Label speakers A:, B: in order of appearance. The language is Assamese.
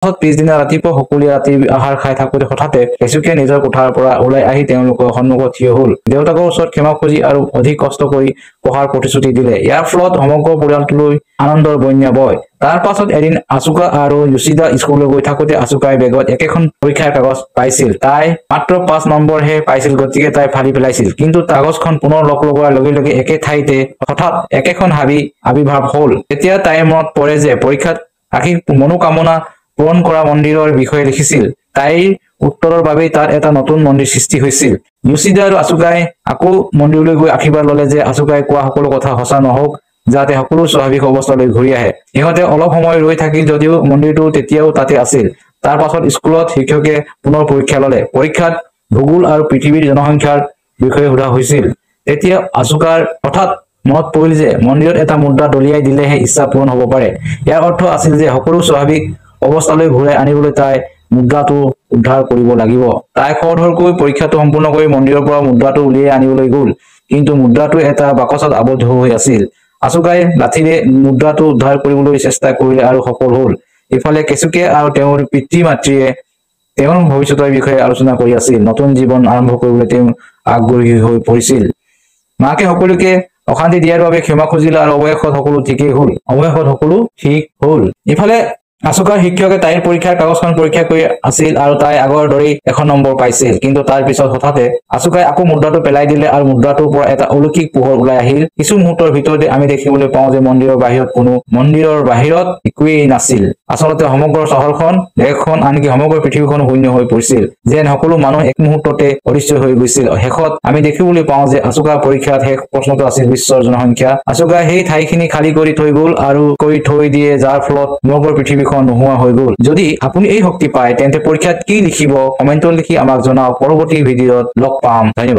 A: পাছত পিছদিনা ৰাতিপুৱা সকলোৱে ৰাতিৰ আহাৰ খাই থাকোঁতে হঠাতে কেচুকে নিজৰ কোঠাৰ পৰা ওলাই আহি তেওঁলোকৰ সন্মুখত থিয় হ'ল। দেউতাকৰ ওচৰত ক্ষমা খুজি আৰু অধিক কষ্ট কৰি পঢ়াৰ প্ৰতিশ্ৰুতি দিলে। ইয়াৰ ফলত সমগ্ৰ পৰিয়ালটোলৈ আনন্দৰ বন্যা বয়। তাৰ পাছত এদিন আচুকা আৰু য়োশিদা স্কুললৈ গৈ থাকোঁতে আচুকাই বেগত একেখন পৰীক্ষাৰ কাগজ পাইছিল। তাই মাত্ৰ 5 নম্বৰহে পাইছিল, গতিকে তাই ফালি পেলাইছিল। কিন্তু কাগজখন পুনৰ লগ লগোৱাৰ লগে লগে একে ঠাইতে হঠাৎ একেখন হাবি আৱিৰ্ভাৱ হ'ল। তেতিয়া তাইৰ মনত পৰে যে পৰীক্ষাত আশীষ মনোকামনা পূৰণ কৰা মন্দিৰৰ বিষয়ে লিখিছিল। তাইৰ উত্তৰৰ বাবেই তাত এটা নতুন মন্দিৰ সৃষ্টি হৈছিল। য়োশিদা আৰু আচুকাই আকৌ মন্দিৰলৈ গৈ আশীৰ্বাদ ল'লে যে আচুকাই কোৱা সকলো কথা সঁচা নহওক, যাতে সকলো স্বাভাৱিক অৱস্থালৈ ঘূৰি আহে। সিহঁতে অলপ সময় ৰৈ থাকিল যদিও মন্দিৰটো তেতিয়াও তাতে আছিল। তাৰ পাছত স্কুলত শিক্ষকে পুনৰ পৰীক্ষা ল'লে। পৰীক্ষাত ভূগোল আৰু পৃথিৱীৰ জনসংখ্যাৰ বিষয়ে সোধা হৈছিল। তেতিয়া আচুকাৰ হঠাৎ মনত পৰিল যে মন্দিৰত এটা মুদ্ৰা দলিয়াই দিলেহে ইচ্ছা পূৰণ হ'ব পাৰে। ইয়াৰ অৰ্থ আছিল যে সকলো স্বাভাৱিক অৱস্থালৈ ঘূৰাই আনিবলৈ তাই মুদ্ৰাটো উদ্ধাৰ কৰিব লাগিব। তাই খৰধৰকৈ পৰীক্ষাটো সম্পূৰ্ণ কৰি মন্দিৰৰ পৰা মুদ্ৰাটো উলিয়াই আনিবলৈ গ'ল। কিন্তু মুদ্ৰাটো এটা বাকচত আবদ্ধ হৈ আছিল। আচুকাই লাঠিৰে মুদ্ৰাটো উদ্ধাৰ কৰিবলৈ চেষ্টা কৰিলে আৰু সফল হ'ল। ইফালে কেচুকে আৰু তেওঁৰ পিতৃ-মাতৃয়ে তেওঁৰ ভৱিষ্যতৰ বিষয়ে আলোচনা কৰি আছিল। নতুন জীৱন আৰম্ভ কৰিবলৈ তেওঁ আগ্ৰহী হৈ পৰিছিল। মাকে সকলোকে অশান্তি দিয়াৰ বাবে ক্ষমা খুজিলে আৰু অৱশেষত সকলো ঠিকেই হ'ল। অৱশেষত সকলো ঠিক হ'ল। ইফালে আচুকাৰ শিক্ষকে তাইৰ পৰীক্ষাৰ কাগজখন পৰীক্ষা কৰি আছিল আৰু তাই আগৰ দৰেই 100 নম্বৰ পাইছিল। কিন্তু তাৰ পিছত হঠাতে আচুকাই আকৌ মুদ্ৰাটো পেলাই দিলে আৰু মুদ্ৰাটোৰ পৰা এটা অলৌকিক পোহৰ ওলাই আহিল। কিছু মুহূৰ্তৰ ভিতৰতে আমি দেখিবলৈ পাওঁ যে মন্দিৰৰ বাহিৰত একোৱেই নাছিল। আচলতে সমগ্ৰ চহৰখন, দেশখন, আনকি সমগ্ৰ পৃথিৱীখন শূন্য হৈ পৰিছিল, যেন সকলো মানুহ এক মুহূৰ্ততে অদৃশ্য হৈ গৈছিল। শেষত আমি দেখিবলৈ পাওঁ যে আচুকাৰ পৰীক্ষাত শেষ প্ৰশ্নটো আছিল বিশ্বৰ জনসংখ্যা। আচুকাই সেই ঠাইখিনি খালী কৰি থৈ গ'ল আৰু কৰি থৈ দিয়ে, যাৰ ফলত সমগ্ৰ পৃথিৱীখন নোহোৱা হৈ গ'ল। যদি আপুনি এই শক্তি পায় তেন্তে পৰীক্ষাত কি লিখিব কমেণ্টত লিখি আমাক জনাওক। পৰৱৰ্তী ভিডিঅ'ত লগ পাম। ধন্যবাদ।